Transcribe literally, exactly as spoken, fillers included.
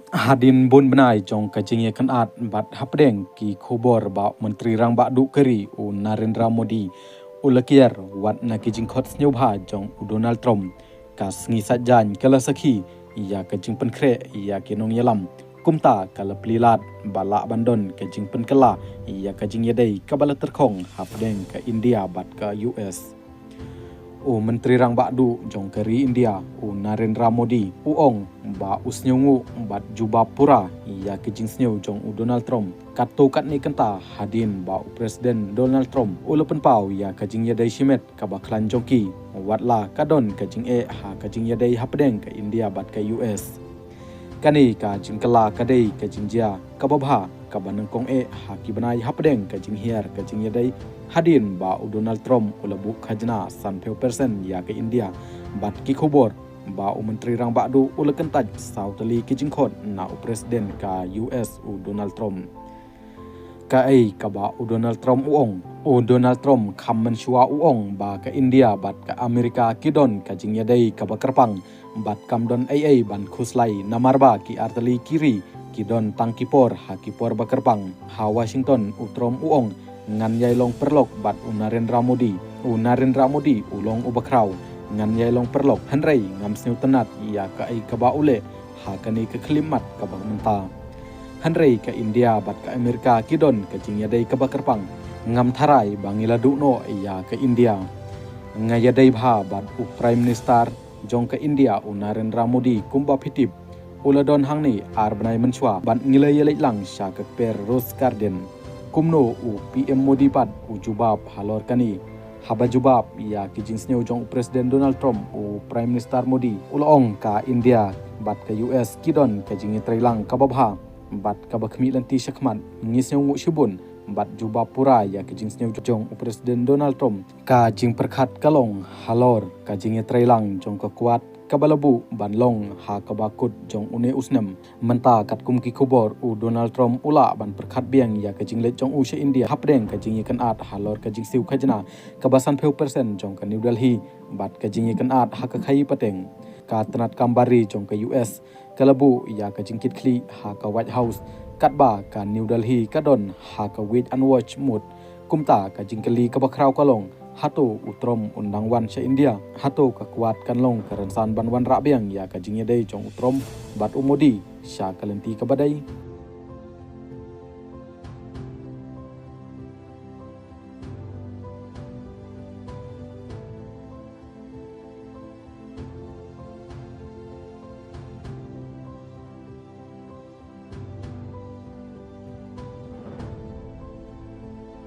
Hadien bun bnai jong ka jingïakynad bad hapdeng ki khubor ba u Myntri Rangbah Duh ka ri u Narendra Modi u la kiar wat na ki jingkhot sngewbha jong u Donald Trump, ka sngi Saitjaiñ ka la sakhi ïa ka jingpynkhreh ïa ki nongïalam. Kumta ka la plie lad ba lah ban don ka jingpynkylla ïa ka jingïadei kaba la tyrkhong hapdeng ka India bad ka U S. U Myntri Rangbah Duh jong ka ri India u Narendra Modi u ong ba u sngewnguh bad jubab pura ïa ka jingsngew jong u Donald Trump. Katto katne kynta hadien ba u President Donald Trump u la pynpaw ïa ka jingïadei shimet kaba khlaiñ jong ki, watla ka don ka jingeh ha ka jingïadei hapdeng ka India bad ka U S. Kane ka jingkylla ka dei ka jingjia kaba bha kaba nyngkong eh ha ki bnai hapdeng ka jinghiar ka jingïadei hadien ba u Donald Trump u la buh khajna sanphew percent ïa ka India bad ki khubor ba u Myntri Rangbah Duh u la kyntait saw tylli ki jingkhot na u President ka U S u Donald Trump. Kaei kaba u Donald Trump u ong? U Donald Trump kham mynshuwa u ong ba ka India bad ka Amerika ki don ka jingïadei kaba kyrpang bad kam don ei ei ban khuslai namar ba ki artylli ki ri ki don tang ki por ha ki por ba kyrpang. Ha Washington u Trump u ong, ngan ïai long paralok bad u Narendra Modi. U Narendra Modi u long uba khraw. Ngan ïai long paralok, hynrei ngam sngewtynnad ïa kaei kaba u leh ha kane ka khyllipmat kaba mynta. Hynrei ka India bad ka Amerika ki don ka jingïadei kaba kyrpang. Ngam tharai ba ngi la duh noh ïa ka India. Nga ïadei bha bad u Prime Minister jong ka India u Narendra Modi kumba phi tip. U la don hangne ar bnai mynshuwa bad ngi la ïaleit lang sha ka kper Rose Garden. Kumno u P M Modi pat u jubab halor kane? Haba jubab ïa ki jingsngew jong u President Donald Trump, u Prime Minister Modi u la ong ka India bad ka U S ki don ka jingïatreilang kaba bha bad kaba khmih lynti shakhmat. Ngi sngewnguh shibun bad jubab pura ïa ki jingsngew jong u President Donald Trump. Ka jingpyrkhat ka long halor ka jingïatreilang jong ka kwat kaba la buh ban long ha kaba kut jong une u snem. Mynta katkum ki khubor u Donald Trump u lah ban pyrkhat biang ïa ka jingleit jong u sha India hapdeng ka jingïakynad halor ka jingsiew khajna kaba sanphew percent jong ka New Delhi bad ka jingïakynad ha ka khaii pateng. Ka tnat kam bar ri jong ka U S ka la buh ïa ka jingkitkhlieh ha ka White House, katba ka New Delhi ka don ha ka wait and watch mode. Kumta ka jingkylli kaba khraw ka long, hato u Trump un dang wan sha India? Hato ka kwat kan long ka rynsan ban wanrah biang ïa ka jingïadei jong u Trump bad u Modi sha ka lynti kaba dei?